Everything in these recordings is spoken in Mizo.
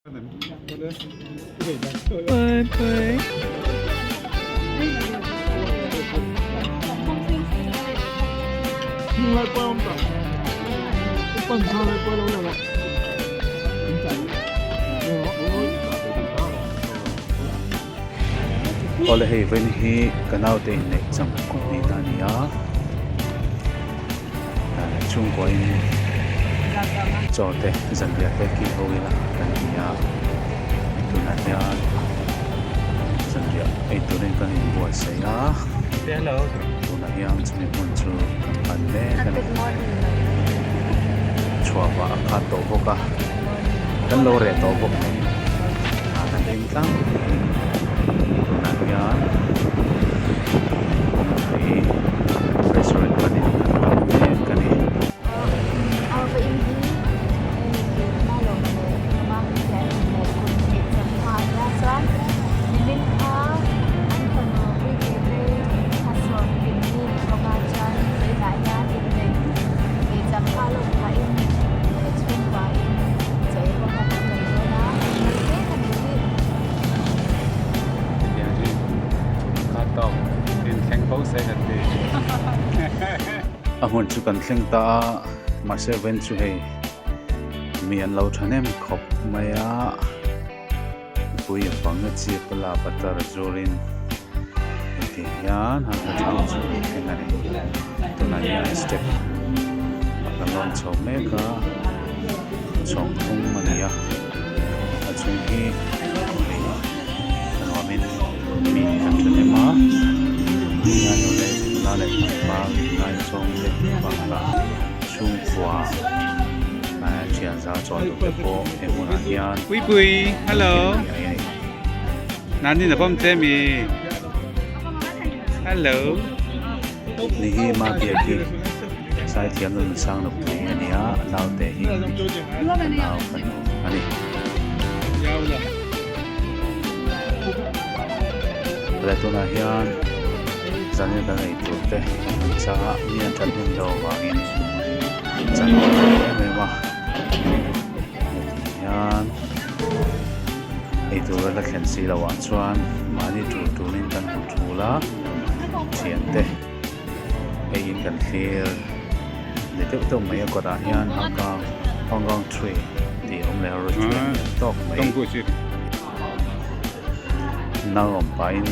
Awle hei vawiin hi ka naute inneih cham kawt ni ta a ni a chhungkua in chaw te zanriah te kil ho ila kan ti a tunah hian zanriah ei turin kan inbuatsaih a tunah hian chumi hmun chu kan pan mek a ni chhuah vah a khat tawh bawk a kan lo reh tawh bawk nen ah kan hlim tlang tunah hian kawngpui restaurant panin kan kal mek a ni. A hmun chu kan thleng ta a mahse ven chu hei mi an lo thahnem khawp mai a mipui a bang a chip a la butter zurin heti hian han hmu thang chu thleng a ni tunah hian step a kan rawn chho mek a chhawng thum a ni a a chhung hi hei a nuamin mi kan thahnem a hian awle nula leh tlangval ngaizawng te bakah chhungkua thian za chawl duh te pawh he hmunah hian Pui pui hello nani na pawm che mi hello ni hi ma biak hi sai thiam nun sang nupui a ni a naute hi nau fanu a ni le tunah hian zanin kan ei tur te kan han chang a mi an that hnem deuh avangin chan a awm em em a heti hian eitur a la thlen si loh ah chuan mahni tul tulin kan hmu thul a thiante eiin kan thlir ni deuh deuh mai a kawtah hian Hong Kong Hong Kong tree tih a awm leh a restaurant lian tawk mai nau awm pahin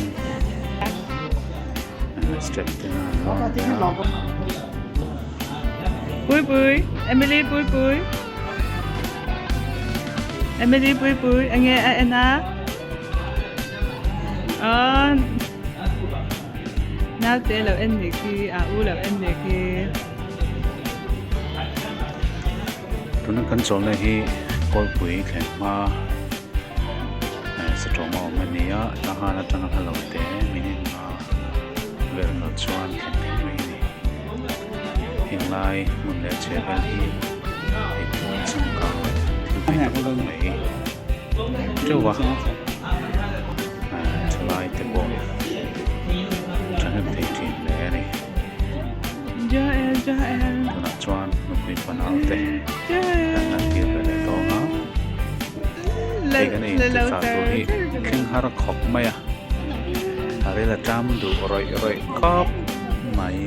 step te a awm a. Pui pui Emily pui pui Emily pui pui enge a en a aw Naute lo en nih khi a u lo en nih khi. Tuna kan chawlhna hi kawlpui thlen hma satawm a awm a ni a Tahan atanga hla lo te minute nga vel kal chuan thlen theih mai a ni. Henglai hmun leh chhehvel hi eitur changkang leh thil tui tak tak mai teuh a thalai te pawh thahnem thei thin hle a ni tunah chuan nupui fanau te kan lan tir ve leh tawng a hei kan ei inti chah tur hi thleng har khawp mai a a ril a ṭam duh rawih rawih khawp mai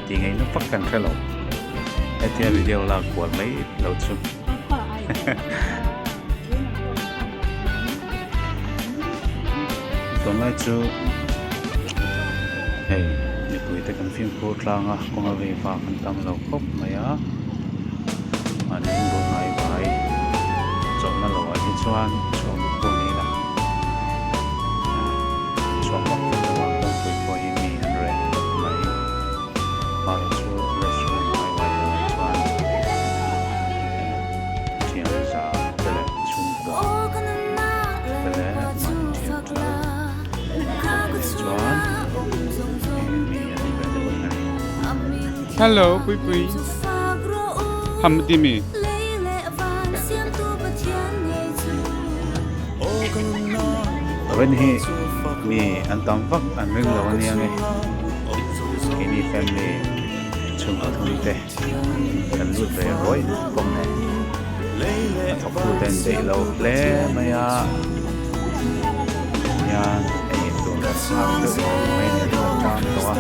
tih ngaihna vak kan hre lo hetia video lak kual mai lo chu. Tunlai chu hei mipui te kan fimkhur tlang a kawng a vei vak an tam lo khawp mai a mahni in bul hnai vai chawlhna lo ah hi chuan chhuak pawh ni ila chhuak vak vak lo a kawngpui pawh hi mi an reh khawp mai. Hmar chu restaurant ngai ngai lo ah chuan thian za te leh chhungkua te leh mahni thian tha te nen chuan mi an ni ve deuh a ni. Hello pui pui ham ti mi. Ren hi mi an tam vak an ring lo ania nge keini family chhungkaw thum te kan lut ve rawih bawk nen. A thawktute an daih lo hle mai a hian ei tur kan nghak deuh reng mai a ni a tan tawh a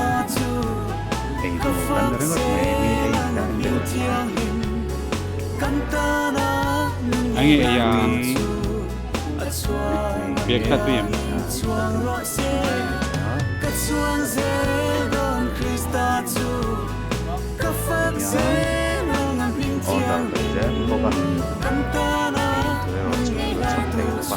ei tur kan la ringawt mai mi ei kan en deuh reng mai. Ange ei a Biak kha tui em? Order pe zel bawk a, ei tur erawh chu kan la chhawp thei lo va.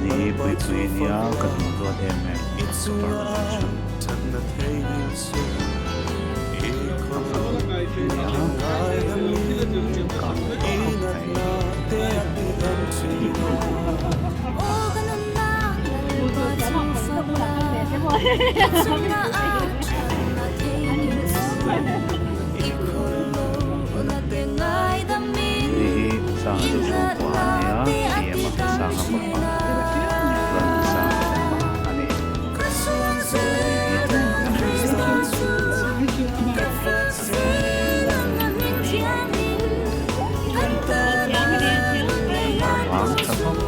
Ni puipui a nia ka duh duat em em ka farnu chu a fanu a nia changkang tawh khawp mai. Hei hi Sanga te chhungkua a nia, Tiama Sanga fapa, Ran Sanga fapa a ni. Vang tha khawp mai.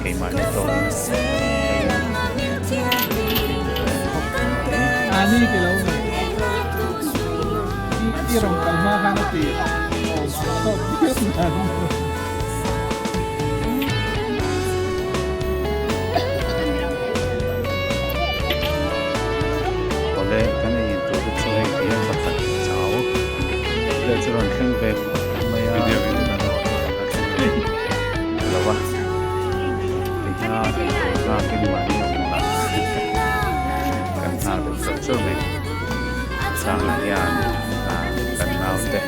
Keimahni tawng Awle kan ei in tur te chu hei ti hian pakhat chau vel chu rawn thleng ve mai a tunah erawh chuan a thleng ve lo va tihian ei tur nghakin mahni a hmunah kan nghak deuh chawrh chawrh mai sangah hian kan naute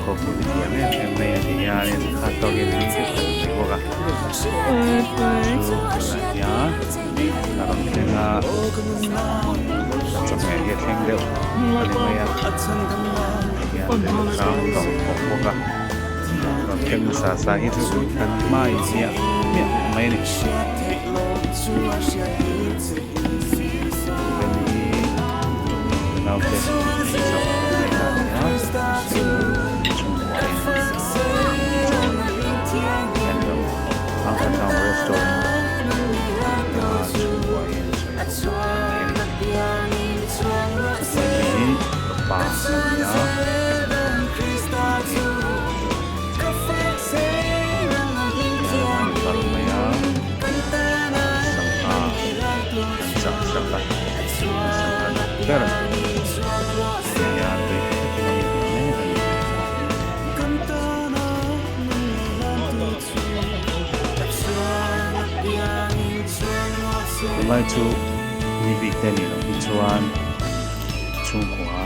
khawpui thiam em em mai a ni hianin khat tawkin mi te khalh mai bawk a chu tunah hian a rawn thleng a chawhmeh hi a thleng deuh a ni mai a tihian hrang tawng tawh bawk a rawn thleng hmasa sa hi chu kan hmai miah miah mai a ni. Naute chauh mai a ni a chhungkua in chaw en lo Uncle Town restaurant a chhungkua in sawi ho na a ni a ni hei hi ka pa a ni a an kal mai a sangha an chah sak a sangha duh ber a nia tui takin a ei ve mek a ni. Tunlai chu ni bik te nih loh hi chuan chhungkua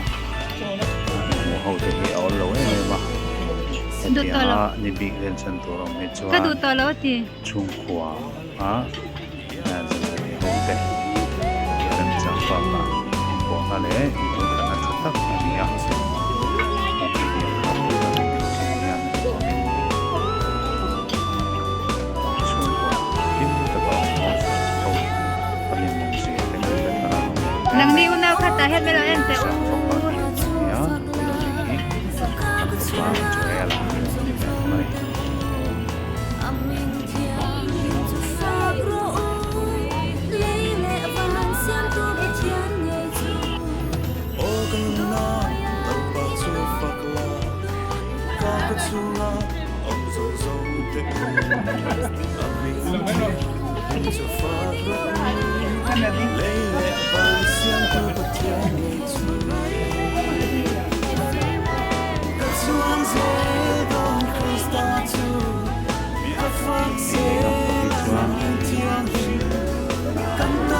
inhmuh ho te hi a awl lo em em a hetianga ni bik len chhan tur awm hi chuan chhungkua a zanriah ho te hi remchang bakah inpawhna leh inpumkhatna tha tak a ni a heng hi a khat tur a ni thin hian a duhawmin chhungkua hlim taka awm ho ho a hlimawm zia te kan hre thar a Sang fapa hi a ni a tuna mi hi an fapa Joel a ni ve thung a ni. Hei lehlam pawh hi chuan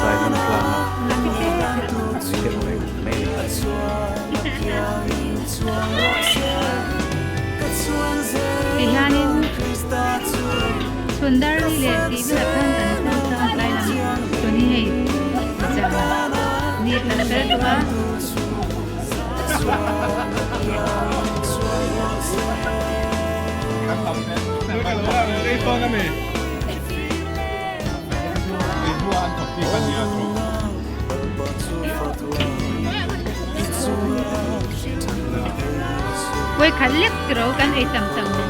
zai lam tlang a nui deuh reng mai a ni. Tihianin chhun dar li leh tih velah khan kan thleng ta a tlai lam tuni hei zan ni kan fel tawh a. Vawikhat lek tiro kan ei tam tam ni.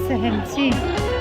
Sahem chi.